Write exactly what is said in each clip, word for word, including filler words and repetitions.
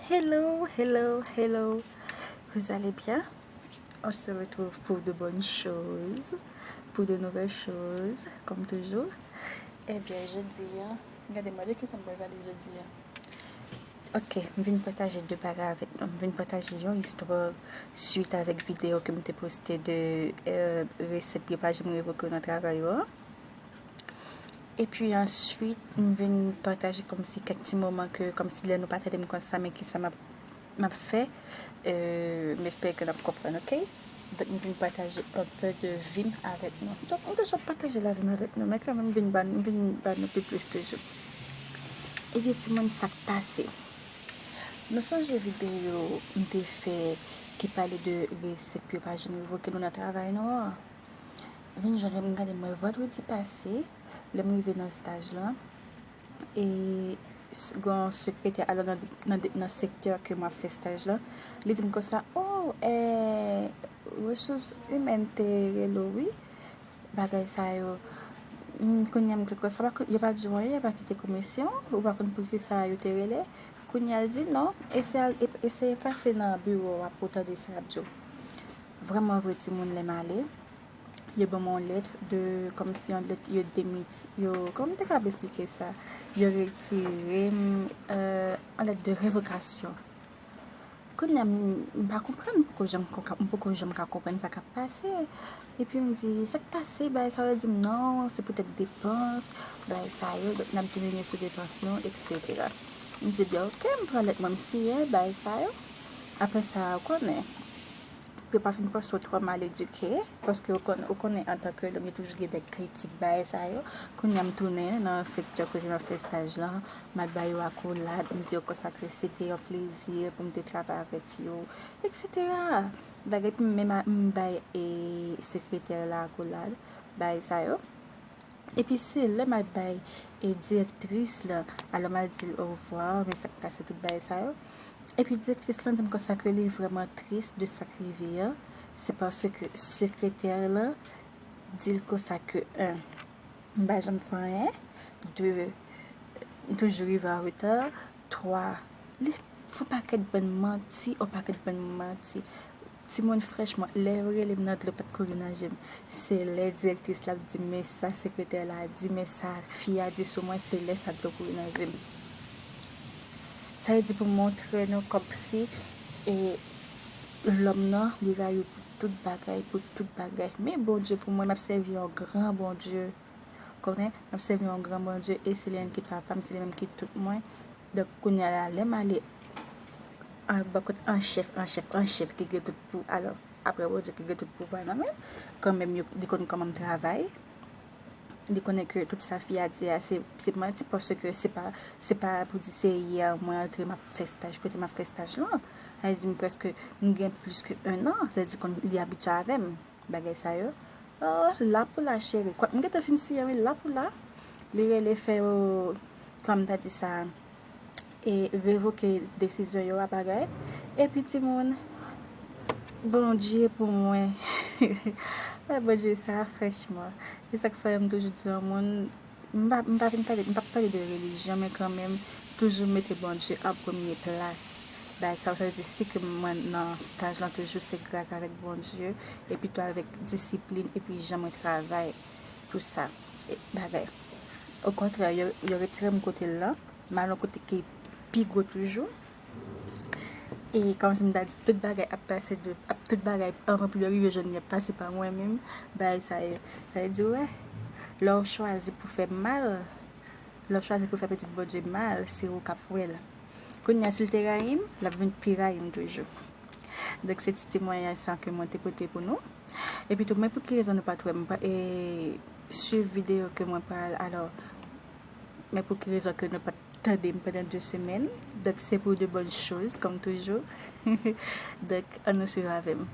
Hello, hello, hello. Vous allez bien? On se retrouve pour de bonnes choses, pour de nouvelles choses, comme toujours. Ebyen, jodi a, gade mwen, de kisa m pral pale jodi a. Ok, m vin pataje de bagay avèk nou. M vin pataje yon istwa swit avèk videyo ke m te poste de, euh, resèt pye pa janm revoke nan travay yo an. Epi answit, m vin pataje kòmsi kèk ti moman ke, kòmsi lè nou pa tande m konsa, men kisa m ap, m ap fè. Euh, m espere ke n ap konprann, ok? Donk, m vin pataje un peu de vi m avèk nou. Donk, m toujou pataje lavi m avèk nou, men kanmenm, m vin ba, m vin ba nou pi plis toujou. Ebyen, timoun, sa k pase? Nou sonje videyo m te fè ki pale de resèt pye pa janm revoke nou nan travay nou an? Vin jwenn m, gade mwen, vandredi pase, lè m rive nan staj lan, e s-, gen yon sekretè, alò, nan, nan, nan sektè ke m ap fè staj lan, li di m konsa, "O, eh, resous imèn te rele w, wi, bagay sa yo." Mm, kounye a m di konsa, "Pa konn, yo pa di w anyen, yo pa kite komisyon, ou pa konn poukisa yo te rele." Kounye a l di, "Non, eseye al, e-, eseye pase nan biwo a pou w tande sa y ap di w." Vrèman vre, timoun, lè m ale, yo ban m yon lèt de, kòmsi yon lèt, yo demit-, yo, kòman m te kapab esplike sa? Yo retire m, euh, yon lèt de revokasyon. Kounye a, m, m pa konprann, m poko janm konka-, m poko janm ka konprann sa k ap pase. Epi m di, "Sa k pase?" Bagay sa yo di m, "Non, se poutèt depans, bagay sa yo, donk n ap diminye sou depans nou, et cetera." M di, "Byen, ok," m pran lèt mwen, m siyen, bagay sa yo. Apre sa, ou konnen, pou yo pa fin panse w twò mal edike, paske ou konn-, ou konnen antanke lòm, yo toujou gen de kritik, bagay sa yo. Kounye a, m tounen nan sektè kote m ap fè staj lan, m al ba yo akolad, m di yo konsa ke se te yon plezi pou m te travay avèk yo, et cetera. Bagay pou m menm a, m bay, e, sekretè la akolad, bagay sa yo. Epi se lè m al bay, e, direktris lan, alò m al di l orevwa, men sa k pase, tout bagay sa yo. Epi direktris lan di m konsa ke li vrèman tris de sa k rive an. Se paske sekretè lan di l konsa ke, en, m pa janm fè anyen, de, m toujou rive an reta, twa, li fè yon pakèt bann manti, yon pakèt bann manti. Timoun, franchman, lè yo rele m nan dlo pa t kouri nan je m. Se lè direktris la ap di m, "Men sa sekretè la di, men sa fi a di sou mwen," se lè sa dlo kouri nan je m. Sa vle di pou montre nou kòmsi, e, lòm nan, li rayi w pou tout bagay, pou tout bagay. Men Bondye pou mwen, m ap sèvi yon gran Bondye. Konnen, m ap sèvi yon gran Bondye e se li menm ki papa m, se li menm ki tout mwen. Donk, kounye a la, lè m ale an, bò kot an chèf, an chèf, an chèf ki gen tout pou-, alò, apre Bondye ki gen tout pouvwa nan men l, kanmenm, yo, li konn kòman m travay. Li konnen ke tout sa fi a di a, se, se manti, paske se pa, se pa pou di se yè mwen antre, m ap fè staj, kote m ap fè staj lan. Sa vle di m prèske, m gen plis ke en an, sa vle di konn, li abitye avè m. Bagay sa yo. Oh, la pou la, cheri. Kwak m gentan fin siyen, wi, la pou la. Li rele fè yo, kòman m ta di sa, e revoke desizyon yo a bagay. Epi timoun, Bondye pou mwen. Wè, Bondye sa, franchman. Se sa k fè m toujou di yon moun, M pa, m pa vin pale, m p ap pale de relijyon, men kanmenm, toujou mete Bondye an premye plas. Bagay sa yo, sa vle di, si ke mwen nan staj lan, toujou se gras avèk Bondye, epi tou avèk disiplin, epi jan mwen travay pou sa. E, bagay. Okontrè, yo, yo retire m kote l lan, m al yon kote ki pi gwo toujou. E kòmsi m ta di, tout bagay ap pase de, ap, tout bagay anvan pou yo rive jwenn li ap pase pa mwen menm. Bagay sa yo, sa vle di, wè, lè w chwazi pou fè mal, lè w chwazi pou fè pitit Bondye mal, se ou k ap wè l. Kounye a, si l te rayi m, l ap vin pi rayi m toujou. Donk, se ti temwayaj sa ke mwen te pote pou nou. Epi tou, men pou ki rezon nou pa t wè m, pa, e, swiv videyo ke mwen pral, alò, men pou ki rezon ke nou pa t tande m pandan de semèn. Donk, se pou de bòn choz, kòm toujou. Donk, ann nou swiv avè m.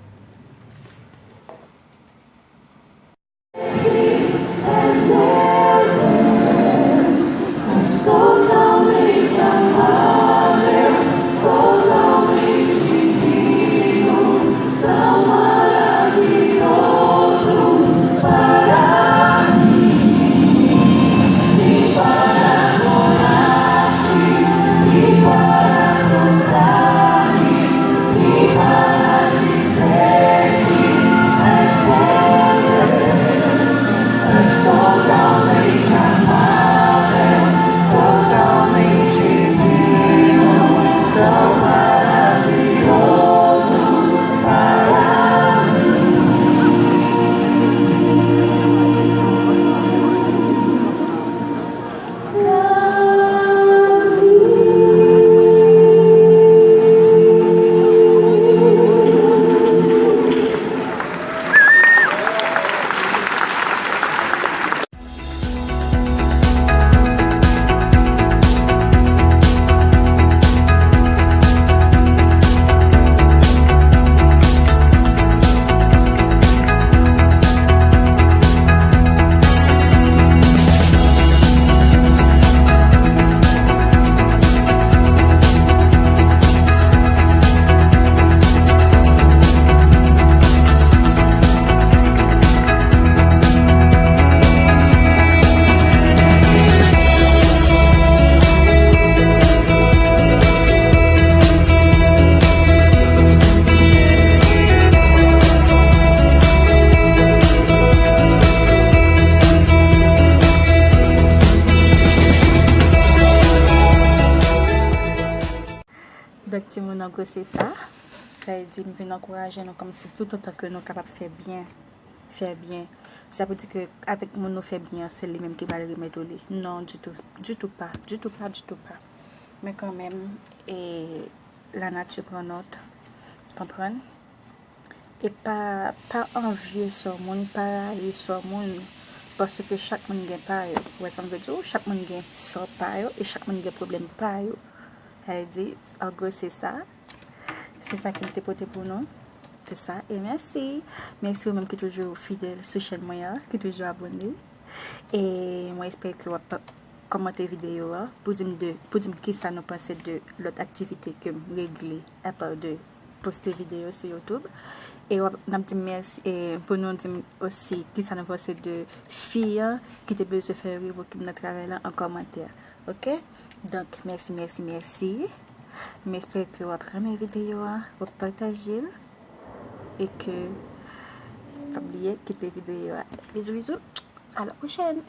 Donk, timoun, an gwo, se sa. Sa vle di, m vin ankouraje nou kòmsi toutotan ke nou kapab fè byen, fè byen. Sa vle di ke avèk moun nou fè byen an, se li menm ki pral remèt ou li. Non, ditou, ditou pa, ditou pa, ditou pa. Men kanmenm, e lanati pran nòt, konprann? E pa, pa anvye sò moun, pa rayi sò moun, paske chak moun gen pa yo. Ou wè sa m vle di w? Chak moun gen sò pa yo e chak moun gen pwoblèm pa yo. Sa vle di, an gwo, se sa. Se sa ke m te pote pou nou. Se sa. E mèsi. Mèsi ou menm ki toujou fidèl sou chèn mwen an, ki toujou abòne. E mwen espere ke w ap kòmante videyo a pou di m de, pou di m kisa nou panse de lòt aktivite ke m regle apa de poste videyo sou YouTube. E w ap, n ap di m mèsi, e pou nou di m osi kisa nou panse de fi an ki te bezwen fè revoke m nan travay la an kòmantè. Oke? Donk, mèsi, mèsi, mèsi. M espere ke w ap renmen videyo a, w ap pataje l, e ke pa bliye kite videyo a. Bizou, bizou. À la prochaine.